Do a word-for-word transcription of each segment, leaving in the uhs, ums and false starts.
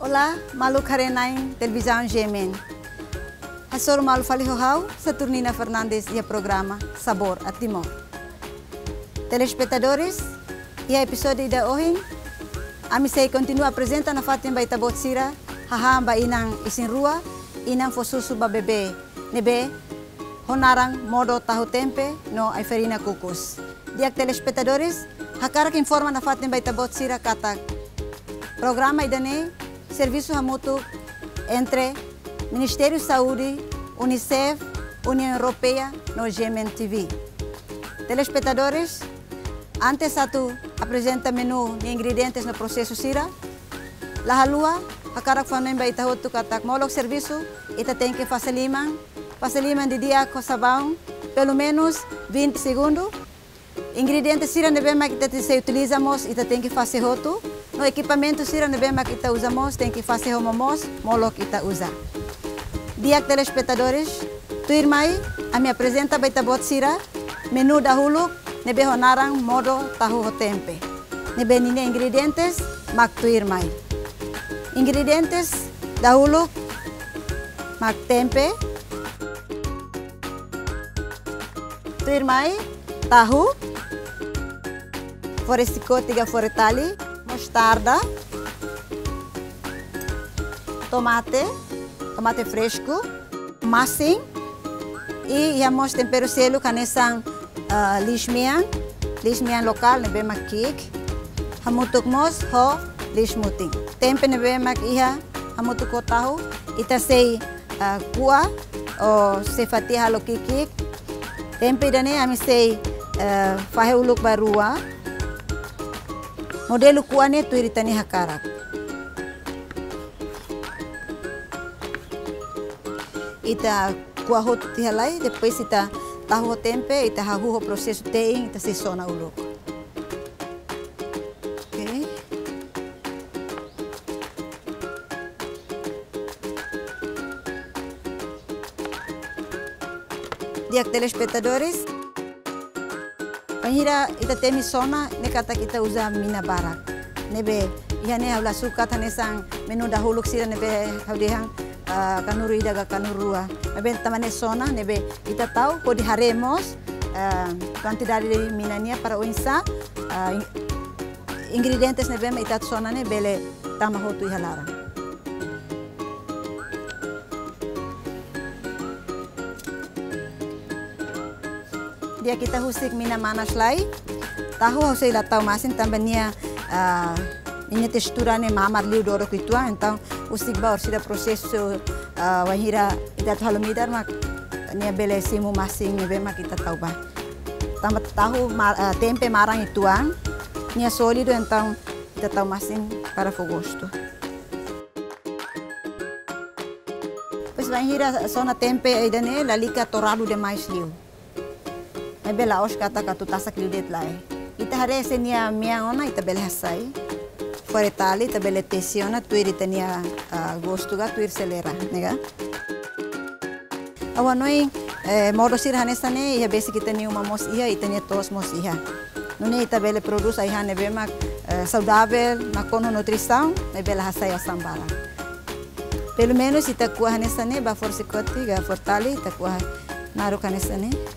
Olá, maluk haree-na'in televizaun G M N. Hasoru malu fali ho ha'u, Saturnina Fernandes, iha programa Sabor a Timor. Telespetadores, iha epizódiu ida ohin, ami sei kontinua aprezenta nafatin ba ita-boot sira hahán ba inan isin-rua, inan fó susu ba bebé, ne'ebé ho naran modo tahu tempe no ai-farina kukus. Di'ak telespetadores, hakarak informa nafatin ba ita-boot sira katak programa ida-ne'e servisu hamutuk entre Ministériu Saúde, UNICEF, Uniaun Europeia no G M N T V. Telespetadores, antes atu aprezenta menu nia ingredientes no prosesu sira, la haluha hakarak fó-hanoin ba ita hotu katak molok servisu, ita tenke fase liman, fase liman didi'ak ho sabaun, pelumenus vinte segundu. Ingredientes sira ne'ebé mak ita sei utiliza mós, ita tenke fase hotu. No ekipamentu sira ne'ebé mak ita uza mós, tenke fase ho momoos, molok ita uza. Di'ak telespetadores, tuirmai, ami aprezenta ba ita-boot sira menu dahuluk ne'ebé ho naran modo tahu ho tempe. Ne'ebé ninia ingredientes mak tuirmai. Ingredientes dahuluk mak tempe. Tuirmai, tahu. Fore-xikote ka fore-tali. Mostarda. Tomate. Tomate fresku. Masin. I iha mós temperu seluk hanesan, ah, liis-mean. Liis-mean lokál ne'ebé mak ki'ik. Hamutuk mós ho liis-mutin. Tempe ne'ebé mak iha hamutuk ho tahu, ita sei, ah, ko'a, ou sei fatia halo ki'ik-ki'ik. Tempe ida-ne'e ami sei, ah, fahe uluk ba rua. Modelu ko'a ne'e tuir ita-nia hakarak. Ita ko'a hotu tiha lai, depois ita tahu ho tempe, ita hahú ho prosesu te'in, ita sei sona uluk. Oke. Di'ak telespetadores, bainhira ita temi sona, ne'e katak ita uza mina barak. Ne'ebé iha ne'e ha'u la sukat hanesan menu dahuluk sira ne'ebé ha'u dehan, ah, kanuru ida ka kanuru rua. Ne'ebé tanba ne'e sona, ne'ebé ita tau hodi haree mós, ah, kuantidade mina nian para oinsá, ah, in-, ingredientes ne'ebé mak ita atu sona ne'e bele tama hotu iha laran. Di'ak, ita husik mina manas lai. Tahu ha'u sei la tau masin tanba nia, ah, nia testura ne'e mamar liu dodok uitoan, entaun husik ba orsida prosesu, ah, bainhira ita atu halo midar mak nia bele simu masin ne'ebé mak ita tau ba. Tanba tahu ma-, ah, tempe maran uitoan, nia sólidu, entaun ita tau masin para fó gostu. Depois bainhira sona tempe ida-ne'e lalika toradu demais liu. Ne'ebé la'ós katak atu tasak liu de'it lae. Ita haree se nia mean ona ita bele hasai. Fore-tali ita bele tesi ona tuir ita-nia, ah, gostu ka tuir selera, ne'e ka? Ha'u hanoin, eh, modo sira hanesan ne'e iha besik ita-nia uma mós iha, ita-nia to'os mós iha. Nune'e ita bele prodús ai-han ne'ebé mak, eh, saudavel, nakonu nutrisaun, ne'ebé la hasai osan barak. Pelumenus ita ko'a hanesan ne'e ba fore-xikote ka fore-tali, ita ko'a naruk hanesan ne'e.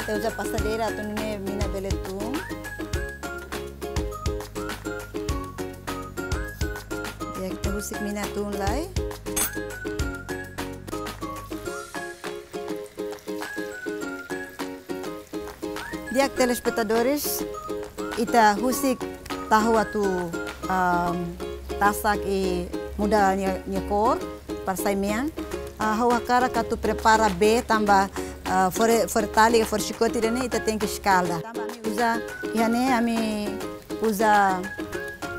Ita uza pasadeira atu nune'e mina bele tun. Ya, ita husik mina tun lai. Di'ak telespetadores, ita husik tahu atu, am, tasak i muda nia, nia kór, para sai mean. Ah, ha'u hakarak atu prepara bee tanba, ah, fore, fore-tali, fore-xikote ida-ne'e ita tenke eskalda. Tanba ami uza, iha ne'e ami uza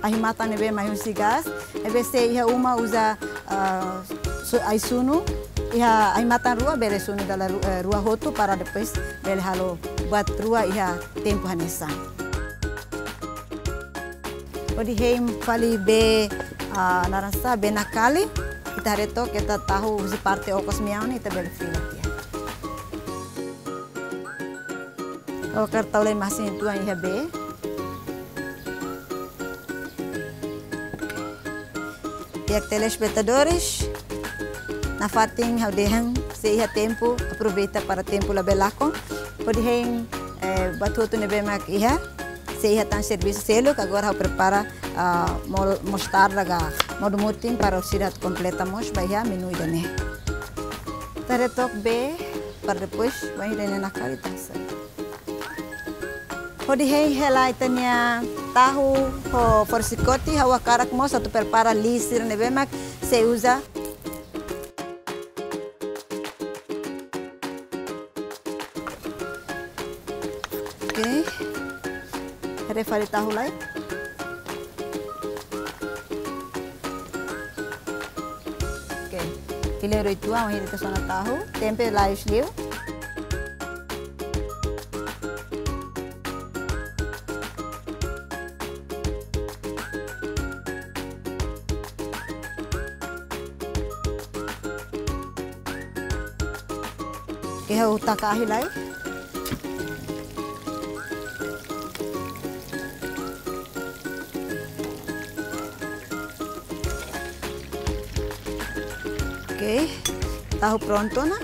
ahi-matan ne'ebé mai husi gás, ne'ebé se iha uma uza, ah, su-, ai-sunu, iha ahi-matan rua bele sunu dala ru-, eh, rua hotu para depois bele halo buat rua iha tempu hanesan. Hodi hein fali bee, ah, naran sá, bee nakali, ita haree took, ita tahu husi parte okos nian, ita bele fila tiha. Ha'u hakarak tau lai masin uitoan iha bee. Di'ak, telespetadores, nafatin ha'u dehan, se iha tempu, aproveita para tempu labele lakon. Hodi hein, eh, buat hotu ne'ebé mak iha, se iha tan servisu seluk, agora ha'u prepara, ah, mol-, mostarda ka modo mutin para orsida atu kompleta mós ba iha menu ida-ne'e. Ita haree took bee, para depois, bainhira ne'e nakali ita hasai. Hodi hein hela ita-nia tahu ho fore-xikote, ha'u hakarak mós atu prepara liis sira ne'ebé mak sei uza. Oke. Haree fali tahu lai. Oke. Fila uitoan, bainhira ita sona tahu, tempe lais liu. Oke, ha'u taka ahi lai. Oke, tahu prontu ona.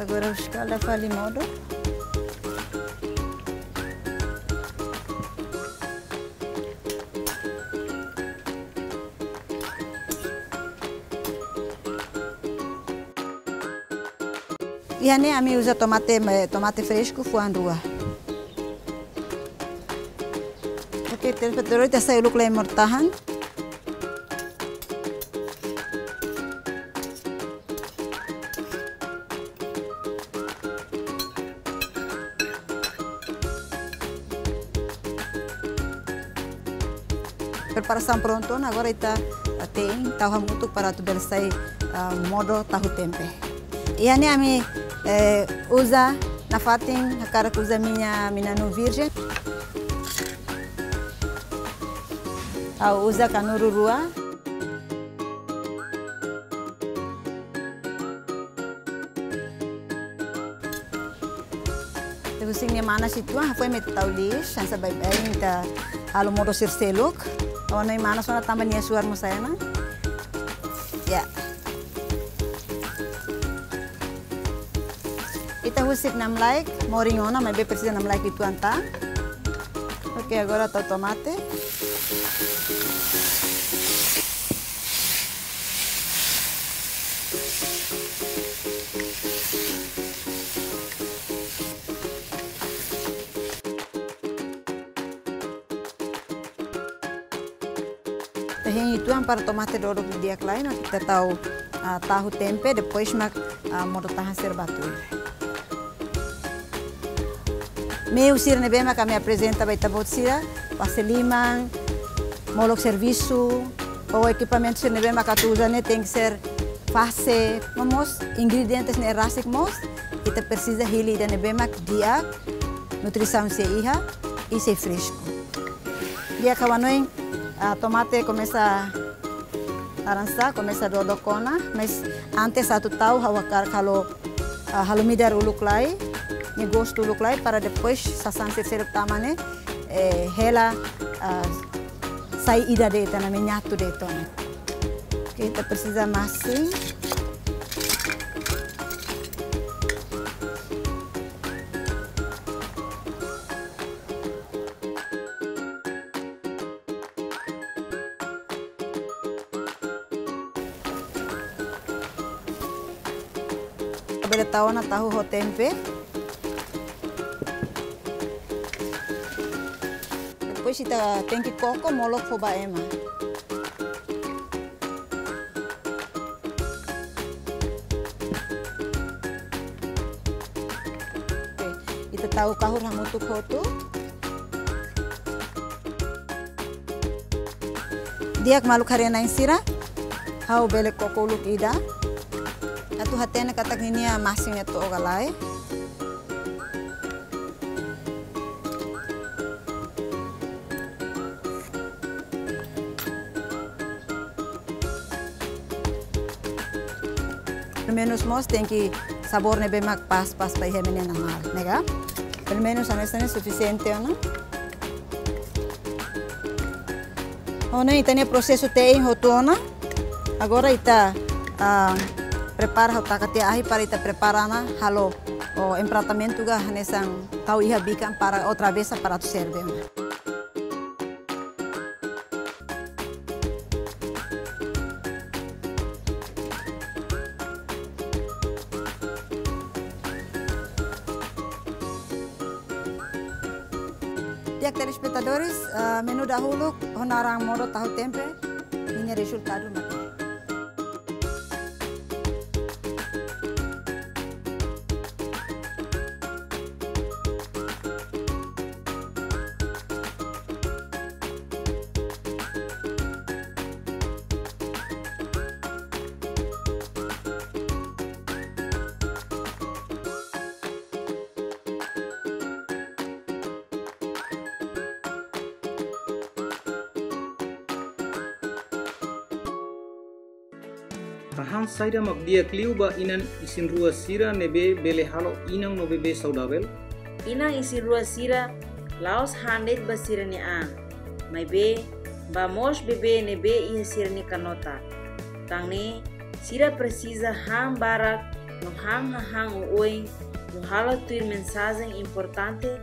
Agora eskala fali modo. Iha ne'e ami uza tomate, eh, tomate fresku fuan rua. Oke, telespetadór, ita hasai uluk lai modo-tahan. Preparasaun prontu ona, agora ita, ah, te'in, tau hamutuk para atu bele sai, ah, modo tahu tempe. Iha ne'e ami, eh, uza nafatin, hakarak uza mina, mina-nuu virjen. Ha'u uza kanuru rua. Ita husik nia manas uitoan, foin mai ita tau liis, hanesan baibain ita halo modo sira seluk. Ha'u hanoin manas ona tanba nia suar mós sai ona. Ya. Ita husik namlaik, morin ona, maibé presiza namlaik uitoan tan. Oke, agora tau tomate. Ita hein uitoan para tomate dodok didi'ak lai, mak ita tau, ah, tahu tempe, depois mak, ah, modo-tahan sira bá tuir. Meiu sira ne'ebé mak ami aprezenta ba ita-boot sira, fase liman, molok servisu, ou ekipamentu sira ne'ebé mak atu uza ne'e tenke ser fase, no mós ingredientes ne'e rasik mós, ita presiza hili ida ne'ebé mak di'ak, nutrisaun sei iha, i sei fresku. Di'ak, ha'u hanoin, ah, tomate komesa naran sá, komesa dodok ona, mas antes atu tau ha'u hakarak halo, ah, halo midar uluk lai, nia gostu uluk lai, para depois sasán sira seluk tama ne'e, eh, hela, ah, sai ida de'it ona, menyatu de'it ona. Oke, ita presiza masin. Bele tau ona tahu ho tempe. Depois ita tenke koko molok fó ba ema. Oke, ita tau kahur hamutuk hotu. Di'ak maluk haree-na'in sira, ha'u bele koko uluk ida. Atu hatene katak ninia masin ne'e to'o ka lae. Pelumenus mós tenke sabór ne'ebé mak pas, pas ba iha ema nia nanál, ne'e ka? Pelumenus hanesan ne'e sufisiente ona. Ona ita-nia prosesu te'in hotu ona. Agora ita, ah, prepara, ha'u taka tiha ahi para ita prepara ona halo, o, empratamentu ka hanesan tau iha bikan para outra vez para atu serve. Di'ak telespetadores, eh, menu dahuluk ho naran modo tahu tempe, ninia rezultadu mak ne'e. Hahán saida mak di'ak liu ba inan isin-rua sira ne'ebé bele halo inan no bebé saudavel? Inan isin-rua sira la'ós han de'it ba sira-nia an, maibé ba mós bebé ne'ebé iha sira-nia kanotak. Tan ne'e, sira presiza han barak no han hahán oioin no halo tuir mensajen importante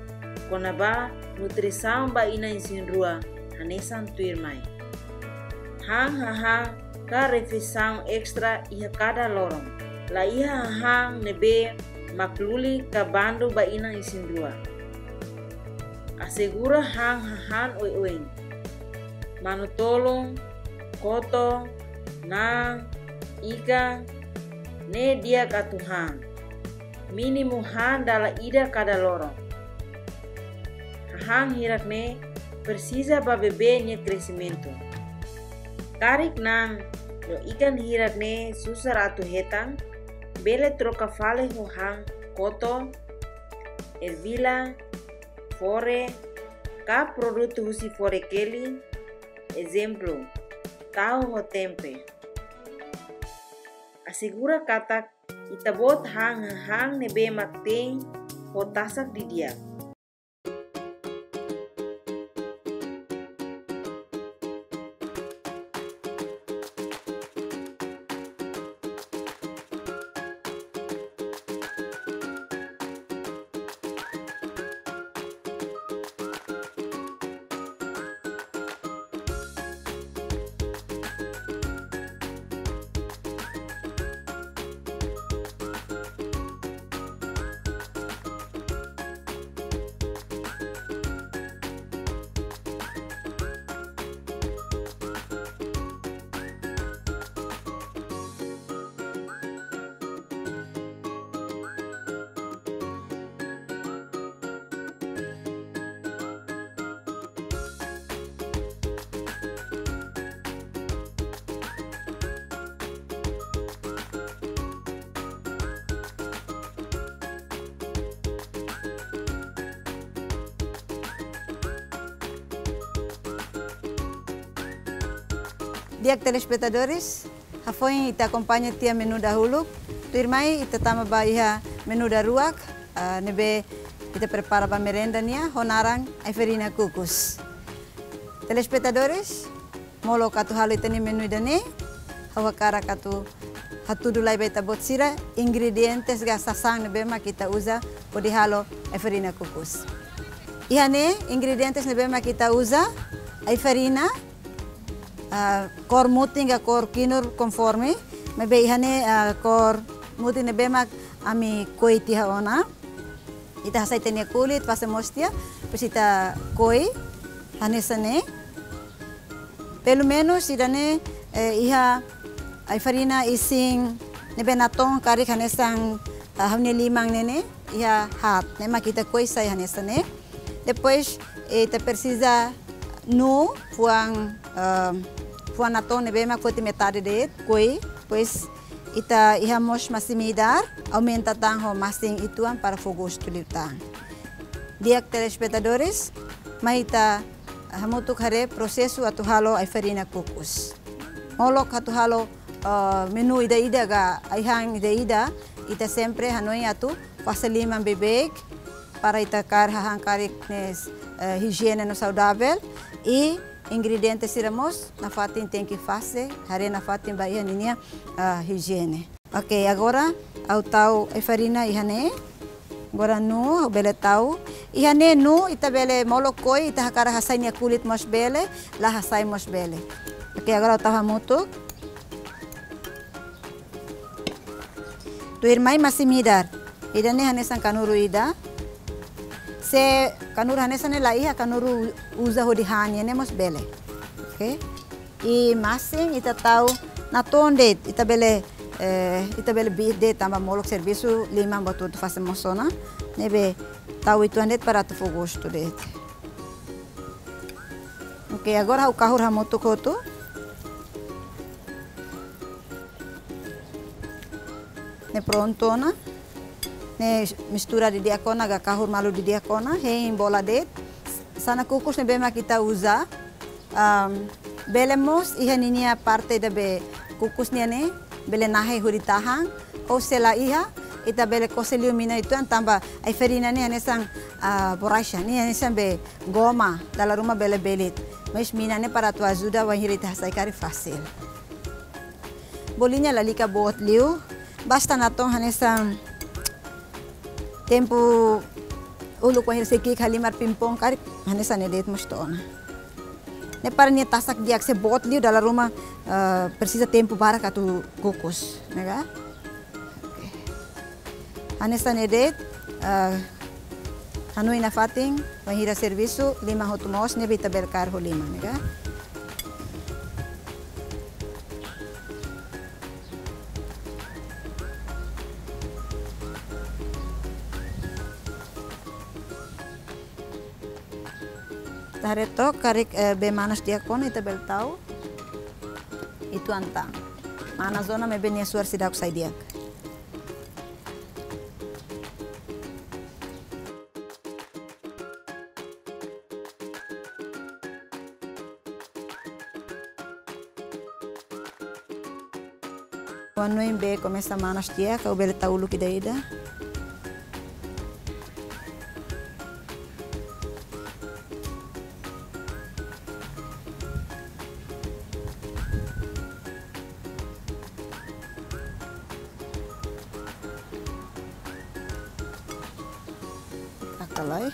kona-ba nutrisaun ba inan isin-rua hanesan tuirmai. Han hahán ka refeisaun estra iha kada loron. La iha hahán ne'ebé mak luli ka bandu ba inan isin-rua. Asegura han hahán oioin. Manu-tolun, koto, na'an, ikan, ne'e di'ak atu han. Mínimu han dala ida kada loron. Hahán hirak-ne'e presiza ba bebé nia kresimentu. Karik na'an no ikan hirak-ne'e susar atu hetan, bele troka fali ho han koto, ervilla, fore, ka produtu husi fore-keli, ezemplu, tahu ho tempe. Asegura katak ita-boot han hahán ne'ebé mak te'in ho tasak didi'ak. Di'ak telespetadores, hafoin ita akompaña tiha menu dahuluk, tuirmai ita tama ba iha menu daruak, ah, ne'ebé ita prepara ba merenda nian, ho naran ai-farina kukus. Telespetadores, molok atu halo ita-nia menu ida-ne'e, ha'u hakarak atu hatudu lai ba ita-boot sira ingredientes ka sasán ne'ebé mak ita uza hodi halo ai-farina kukus. Iha ne'e ingredientes ne'ebé mak ita uza, ai-farina, ah, kór mutin ka kór kinur konforme, maibé iha ne'e, ah, kór mutin ne'ebé mak ami koi tiha ona. Ita hasai ita-nia kulit, fase moos tiha, depois ita koi hanesan ne'e. Pelumenus ida-ne'e, eh, iha ai-farina isin ne'ebé natoon karik hanesan, ah, ha'u-nia liman ne'e ne'e, iha haat, ne'e mak ita koi sai hanesan ne'e. Depois, eh, ita presiza nuu fuan, ah, fuan natoon ne'ebé mak foti metade de'it, koi, depois ita iha mós masin-midar, aumenta tan ho masin ituan para fó gostu liután. Di'ak telespetadores, mai ita hamutuk haree prosesu atu halo ai-farina kukus. Molok atu halo, eh, menu ida-idak ka ai-han ida-idak, ita sempre hanoin atu fase liman beibeik, para ita kaer hahán karik ne'e, eh, ijiene no saudavel, i ingrediente sira mós nafatin tenke fase, haree nafatin ba iha ninia, ah, ijiene. Oke, agora ha'u tau ai-farina iha ne'e. Agora nuu, ha'u bele tau. Iha ne'e nuu, ita bele molok koi, ita hakarak hasai nia kulit mós bele, la hasai mós bele. Oke, agora ha'u tau hamutuk. Tuirmai masin-midar. Ida-ne'e hanesan kanuru ida. Se kanuru hanesan ne'e la iha, kanuru uza hodi han nian ne'e mós bele. Oke. I masin ita tau natoon de'it, ita bele, eh, ita bele biit de'it tanba molok servisu liman buat hotu fase mós ona. Ne'ebé tau ituan de'it para atu fó gostu de'it. Oke, agora ha'u kahur hamutuk hotu. Ne'e prontu ona. Ne'e mistura didi'ak ona ka kahur malu didi'ak ona, hein bola de'it. Sana kukus ne'ebé mak ita uza. Am, bele mós iha ninia parte ida be kukus nian ne'e, bele nahe hodi tahan, ou se la iha, ita bele kose liu mina ituan tanba ai-farina ne'e hanesan, ah, borraxa, ne'e hanesan be goma, dala ruma bele belit. Mas mina ne'e para atu ajuda bainhira ita hasai karik fasil. Boliña lalika boot liu, basta natoon hanesan tempu uluk bainhira sei ki'ik halimar ping-pong karik hanesan ne'e de'it mós to'o ona. Ne'e para nia tasak di'ak, se boot liu dala ruma, eh, presiza tempu barak atu kukus, ne'e ka? Oke. Hanesan ne'e de'it, eh, hanoin nafatin, bainhira servisu, liman hotu moos, ne'ebé ita bele kaer ho liman, ne'e ka? Ita haree took karik, eh, bee manas di'ak ona ita bele tau ituan tan. Manas ona maibé nia suar seidauk sai di'ak. Ha'u hanoin bee komesa manas di'ak, ha'u bele tau uluk ida-ida. Akalai.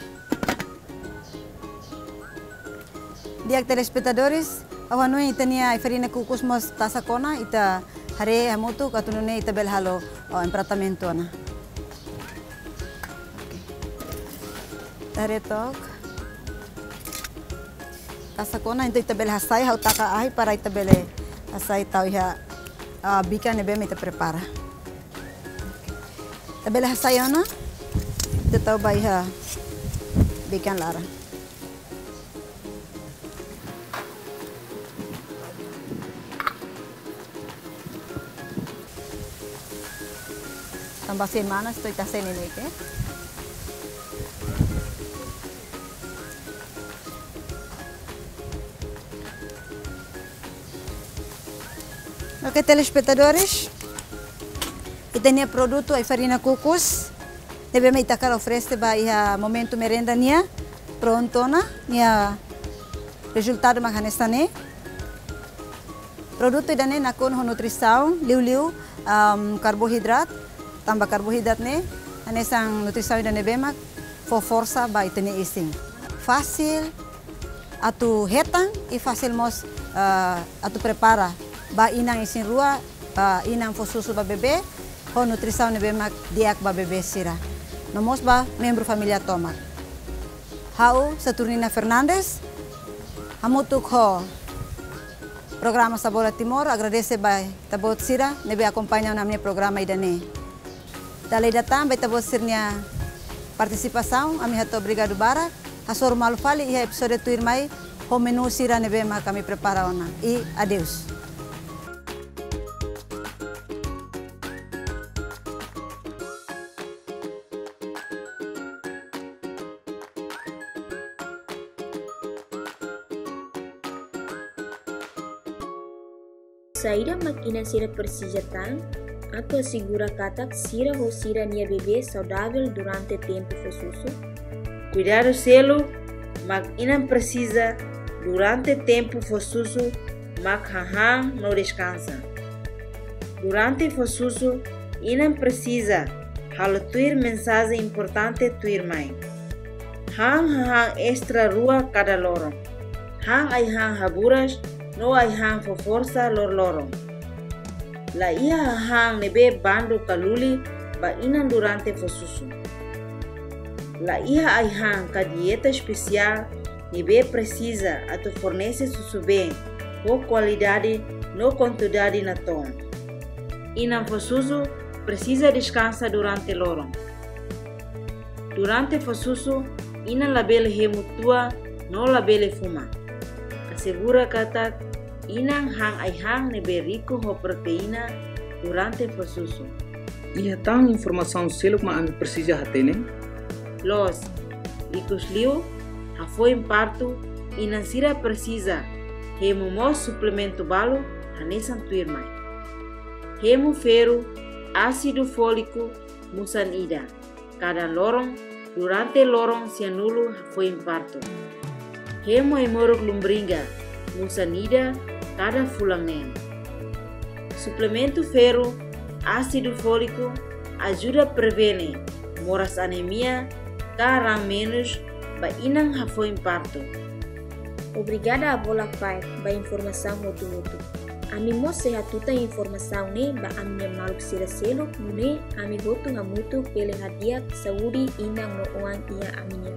Di'ak telespetadores, ha'u hanoin ita-nia ai-farina kukus mós tasak ona, ita haree hamutuk atu nune'e ita bele halo, oh, empratamentu ona. Oke. Ita haree took. Tasak ona, entaun ita bele hasai, ha'u taka ahi para ita bele hasai tau iha, ah, bikan ne'ebé mak ita prepara. Ita bele hasai ona, ita tau ba iha bikan laran. Tanba sei manas, to'o ita hasai neineik, eh. Oke, telespetadores, ita-nia produtu ai-farina kukus ne'ebé mak ita hakarak oferese ba iha momentu merenda nian, prontu ona, nia rezultadu mak hanesan ne'e. Produtu ida-ne'e nakonu ho nutrisaun, liuliu, am, karbohidrat, tanba karbohidrat ne'e hanesan nutrisaun ida ne'ebé mak fó forsa ba ita-nia isin. Fasil atu hetan i fasil mós, eh, atu prepara ba inan isin-rua, ba inan fó susu ba bebé, ho nutrisaun ne'ebé mak di'ak ba bebé sira. No mós ba membru família tomak. Ha'u Saturnina Fernandes, hamutuk ho programa Sabor Timor, agradese ba ita-boot sira ne'ebé akompaña ona ami-nia programa ida-ne'e. Dala ida tan ba ita-boot sira-nia partisipasaun, ami hato'o obrigadu barak, hasoru malu fali iha epizódiu tuirmai, ho menu sira ne'ebé mak ami prepara ona. I adeus. Saida mak inan sira presiza tan atu asegura katak sira ho sira-nia bebé saudavel durante tempu fó susu? Kuidadu seluk mak inan presiza durante tempu fó susu mak hahán no deskansa. Durante fó susu, inan presiza halo tuir mensajen importante tuirmai. Han hahán estra rua kada loron. Han ai-han haburas no ai-han fó forsa loroloron. La iha hahán ne'ebé bandu ka luli ba inan durante fó susu. La iha ai-han ka dieta espesiál ne'ebé presiza atu fornese susubeen ho kualidade no kuantidade natoon. Inan fó susu presiza deskansa durante loron. Durante fó susu, inan labele hemu tua no labele fuma. Asegura katak inan han ai-han ne'ebé riku ho proteína durante fó susu. Iha tan informasaun seluk mak ami presiza hatene? Loos, ikusliu, hafoin partu, inan sira presiza hemu mós suplementu balu hanesan tuirmai. Hemu ferru, ásidu fóliku, musan ida kada loron durante loron sianulu hafoin partu. Hemu ai-moruk lumbriga, musan ida kada fulan neen. Suplementu ferru, ásidu fóliku, ajuda prevene moras anemia ka raan menus ba inan hafoin partu. Obrigada avó Lafaek ba informasaun hotu-hotu. Ami mós sei hatutan informasaun ne'e ba ami-nia maluk sira seluk, nune'e ami hotu hamutuk bele hadi'a saúde inan no oan iha ami-nia